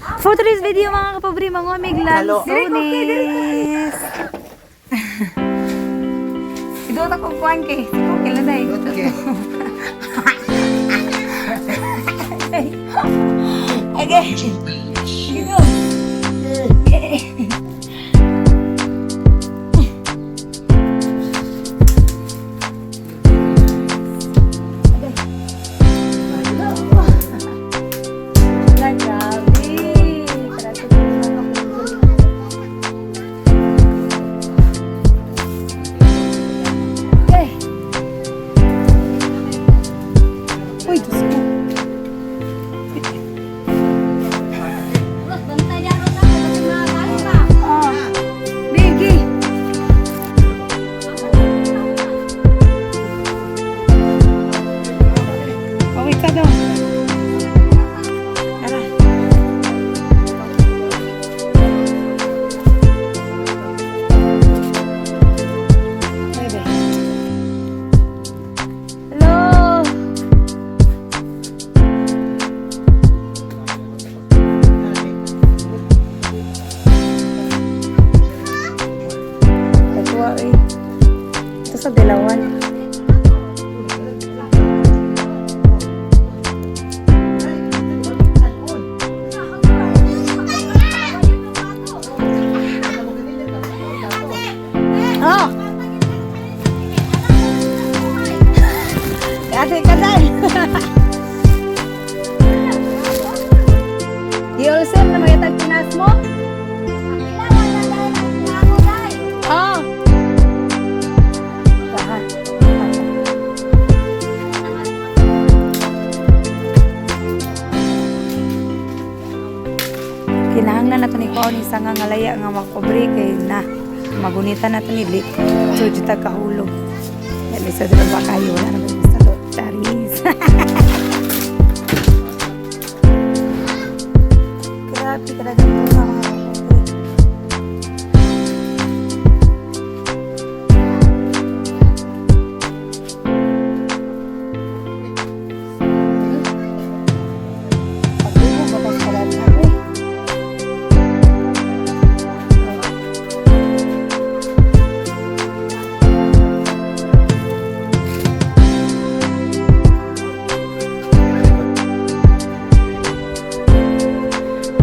For today's video, mga kapobre, mangomig lansones. Idot ako kuan kay. Okay lang dai. Okay. Okay. Dito. Wala, grabe. Grabe mga kapobre. Okay. Uy, Diyos ko. Oh. Biggie. Oh, wait ka daw. Tara. Bebe. Hello. Katuwa eh. Ito sa Delawan. Oh! Ate, kaday! Di olsen na mga tagpinas mo? Oh! Taha. Kinahanglan na to ni Kuan isa nga ngalaya nga makobre kay na magunita na to ni Lik. So jud ta kahulog. Yan isa dito ba kayo, wala na ba sa to. Charis. Grabe talaga po mga kapobre. Pagdugo, batas kadaghan, eh.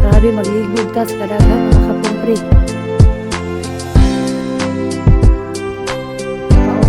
Grabe, maglibog tas kadaghan, mga kapobre. Pao.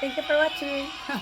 Thank you for watching.